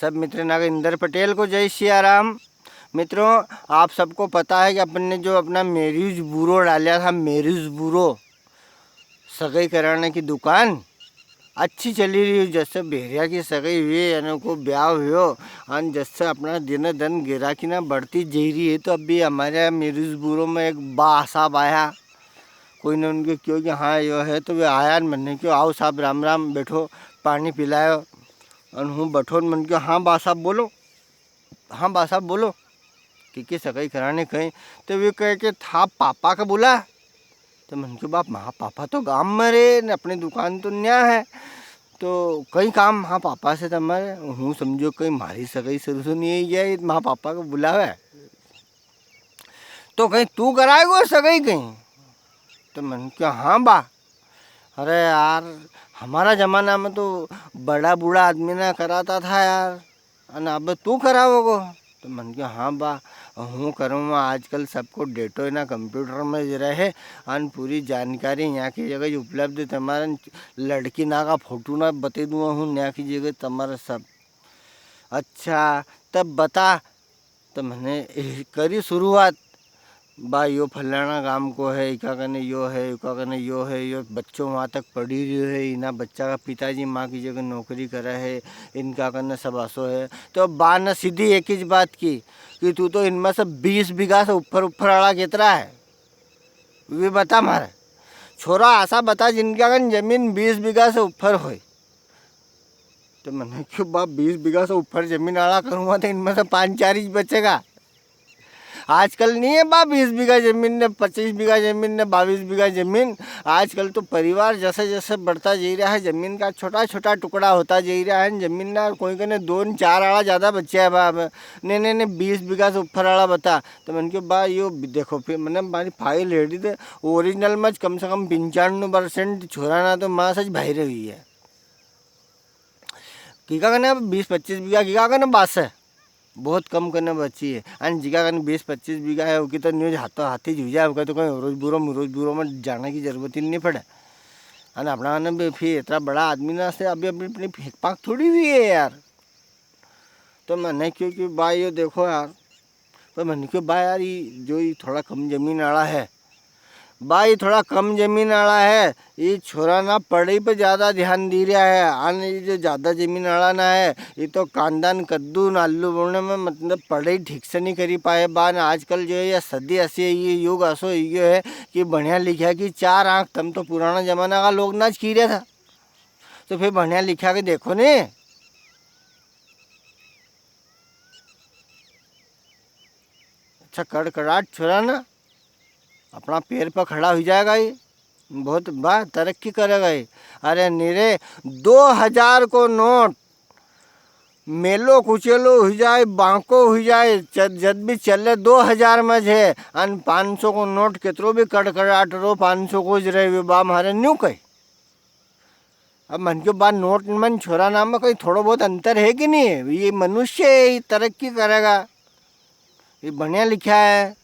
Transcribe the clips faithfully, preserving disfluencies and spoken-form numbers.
सब मित्र ना के इंदर पटेल को जय सिया राम। मित्रों, आप सबको पता है कि अपन ने जो अपना marriage bureau डाला था, marriage bureau, सगाई कराने की दुकान, अच्छी चली रही है। जैसे भेरिया की सगाई हुई, यानी को ब्याह हुयो, अन जैसे अपना दिन दन गिराकी ना बढ़ती जा रही है, तो अभी हमारे यहाँ marriage bureau में एक बा साहब आया, कोई ने उनके क्यों कि हाँ, यो है, तो वे आया न मन्ने क्यों, "आओ साहब, राम राम, बैठो, पानी पिलायो।" अन हूँ बैठो न मन क्यों, "हाँ बा साहब, बोलो।" हाँ बा साहब, बोलो, कि, की सगाई कराने कहीं? तो वे कहे कि, "था पापा का बुला।" तो मन क्यों, "बाप, म्हा पापा तो गाम में रे, ने अपनी दुकान तो न्या है, तो कई काम म्हा पापा से तमारे?" हूँ समझो कहीं म्हारी सगाई शुरू से नहीं है, ये म्हा पापा को बुलावे। "तो कहीं तू कराएगो सगाई कहीं?" तो मन क्यों, "हाँ बा।" "अरे यार, हमारा जमाना में तो बड़ा बूढ़ा आदमी ना कराता था यार, अन अब तू करावोगो?" तो मन क्यों, "हाँ बा, हूँ करूँगा। आजकल सबको डेटो इना computer में ज रहे, अन पूरी जानकारी यहाँ की जगह उपलब्ध है। तमारे लड़की ना का फोटो ना बता दूँगा हूँ, यहाँ की जगह तमारे सब।" "अच्छा, तब बता।" तो मैंने ए-, करी शुरुआत, "बा, यो फलाना गांव को है, इका कने यो है, इका कने यो है, यो बच्चों वहाँ तक पढ़ी रह्यो है, इना बच्चा का पिताजी माँ की जगह नौकरी करे है, इनका कने सब असो है।" तो बा ने सीधी एक ही बात की कि, "तू तो इनमें से बीस बीघा से ऊपर, ऊपर वाला कितरा है, वे बता मारे। छोरा असा बता जिनका कने जमीन बीस बीघा से ऊपर होय।" तो मैंने क्यों, "बा, बीस बीघा से ऊपर जमीन आला करूँगा तो इनमें से पाँच चार ही बचेगा। आजकल नहीं है बा, बीस बीघा जमीन ने, पच्चीस बीघा जमीन ने, बाईस बीघा जमीन। आजकल तो परिवार जैसे जैसे बढ़ता जा रहा है, जमीन का छोटा छोटा टुकड़ा होता जा रहा है। जमीन ना कोई कने दो न चार आला ज्यादा बचे है बा। अब नहीं, नहीं, नहीं, बीस बीघा से ऊपर आला बता।" तो मैंने क्यों, "बा, यो देखो।" फिर मैंने हमारी file रेडी थे, original में कम से कम पंचानवे percent छोरा ना तो माँ सच बाहर हुई है। किका कने अब बीस पच्चीस बीघा किका कने बस है, बहुत कम कने बची है। अन जिका कने बीस पच्चीस बीघा है, उकी तो न्यूज हाथों हाथी जुई जाए, उका तो कोई रोज बुरो, रोज बुरो में जाने की जरूरत ही नहीं पड़े। अन अपना ने भी फिर इतना बड़ा आदमी ना से अभी अपनी, अपनी फेंक पाक थोड़ी हुई है यार। तो मैंने क्यों कि बा यो देखो यार, पर मैंने क्यों, "बा यार, ये जो ये थोड़ा कम जमीन आला है, बा, ये थोड़ा कम जमीन आला है, ये छोरा ना पढ़ाई पे ज्यादा ध्यान दे रहा है, अन ये जो ज्यादा जमीन आला ना है, ये तो कांदा न कद्दू न आलू बोने में, मतलब, पढ़ाई ठीक से नहीं करी पाए बा। न आजकल जो है, ये सदी ऐसी है, ये युग ऐसो हो गयो है कि भणिया लिखा की चार आंख, तम तो पुराना जमाना का लोग ना ज की रहा था, तो फिर भणिया लिखा के देखो ने।" अच्छा, कड़कड़ाट छोरा ना, अपना पैर पर खड़ा हुई जाएगा ये, बहुत बा तरक्की करेगा ये। अरे नीरे, दो हजार को नोट, मेलो कुचेलो हुई जाए, बांको हुई जाए, च-, जद भी चले दो हजार में जे, अन पाँच सौ को नोट कितरो भी कड़कड़ाट रो, पाँच सौ को ज रहे, वे बा म्हारे न्यू कहे। अब मन के बाद नोट मन छोरा नाम में कोई थोड़ो बहुत अंतर है कि नहीं है? ये मनुष्य है, ये तरक्की करेगा, ये बढ़िया लिखा है।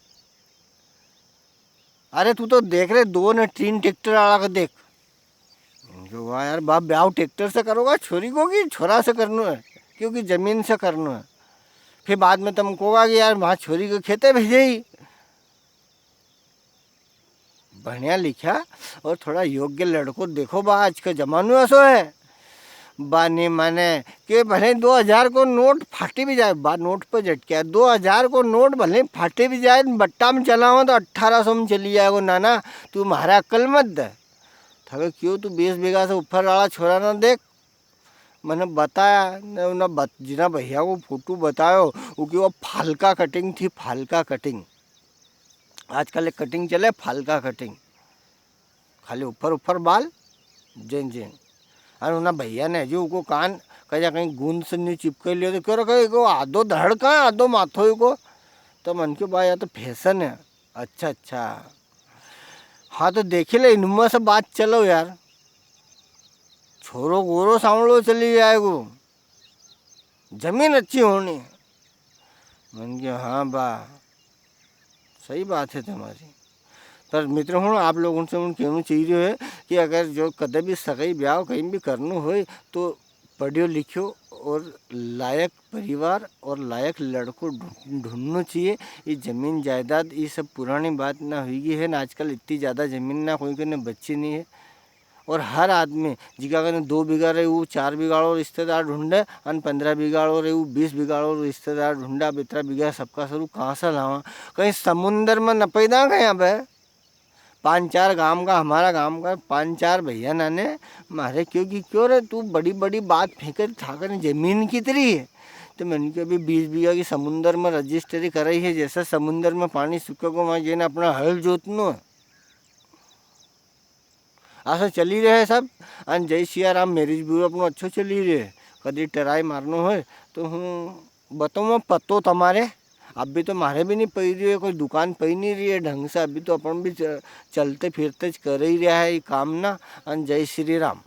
अरे तू तो देख रे, दो ने तीन ट्रैक्टर वाला को देख। जो वाह यार बाप, ब्याव ट्रैक्टर से करोगा छोरी को कि छोरा से करनो है? क्योंकि जमीन से करनो है। फिर बाद में तुम कहोगा कि यार वहाँ छोरी को खेते भेजे ही। भण्या लिख्या और थोड़ा योग्य लड़को देखो बा, आज का जमानो ऐसो है। बा नी माने के भले दो हजार को नोट फाटी भी जाए, बा नोट पे झटक्या, दो हजार को नोट भले फाटी भी जाए, बट्टा में चलाओ तो अठारह सौ में चली जाएगो। नाना, तू म्हारा अक्कल मत दे। थाके क्यों तू बीस बीघा से ऊपर वाला छोरा ना देख, मने बताया, ने उन्हें बत-, जिना भैया को फोटो बतायो, वो की वो फालका कटिंग थी, फालका कटिंग। आजकल एक कटिंग चले, फालका कटिंग। खाली ऊपर, ऊपर बाल, जिन, जिन। अन उन्हें भैया ने जो उको कान कजा कहीं गूंद से न्यू चिपके लियो, तो क्यों रखे, को आधो धड़ का, आधो माथो ही को। तो मन के बा, या तो फैशन है। अच्छा, अच्छा। हाँ, तो देखी ले, इनमें से बात चलो यार। छोरो गोरो सांवलो चली जाएगो, जमीन अच्छी होनी। मन के, हाँ बा, सही बात है तुम्हारी। पर मित्र हुण, आप लोगों से हुण कहना चाहिए है कि अगर जो कदे भी सगाई ब्याव कहीं भी करनो होय, तो पढ़ियो लिखियो और लायक परिवार और लायक लड़को ढूं-, ढूंढनो चाहिए। ये जमीन जायदाद, ये सब पुरानी बात ना हुई गई है ना, आजकल इतनी ज़्यादा जमीन ना कोई कने बची नहीं है। और हर आदमी जिका कने दो बीघा रहे, वो चार बीघा वालो रिश्तेदार ढूंढे, अन पन्द्रह बीघा वालो रहे, वो बीस बीघा वालो रिश्तेदार ढूंढे। अब इतना बीघा सबका सरू कहाँ से लावा? कहीं समुंदर में न पैदा गया बे? पांच चार गांव का, हमारा गांव का पांच चार भैया नाने मारे क्यों कि क्यों रे तू बड़ी बड़ी बात फेंके, था कने जमीन कितरी है? तो मैंने कहा, "अभी बीस बीघा की समुंदर में रजिस्ट्री कराई है, जैसे समुंदर में पानी सूखेगो, वहाँ जाने अपना हल जोतनो है।" ऐसा चली रहे सब। अन जय सिया राम marriage bureau अपनो अच्छो चली रहे। कदी try मारनो होय तो हूँ बताऊँ पतो तमारे। अभी तो मारे भी नहीं पई रही है, कोई दुकान पई नहीं रही है ढंग से। अभी तो अपन भी च-, चलते फिरते ज कर ही रहा है ये काम ना। अन जय श्री राम।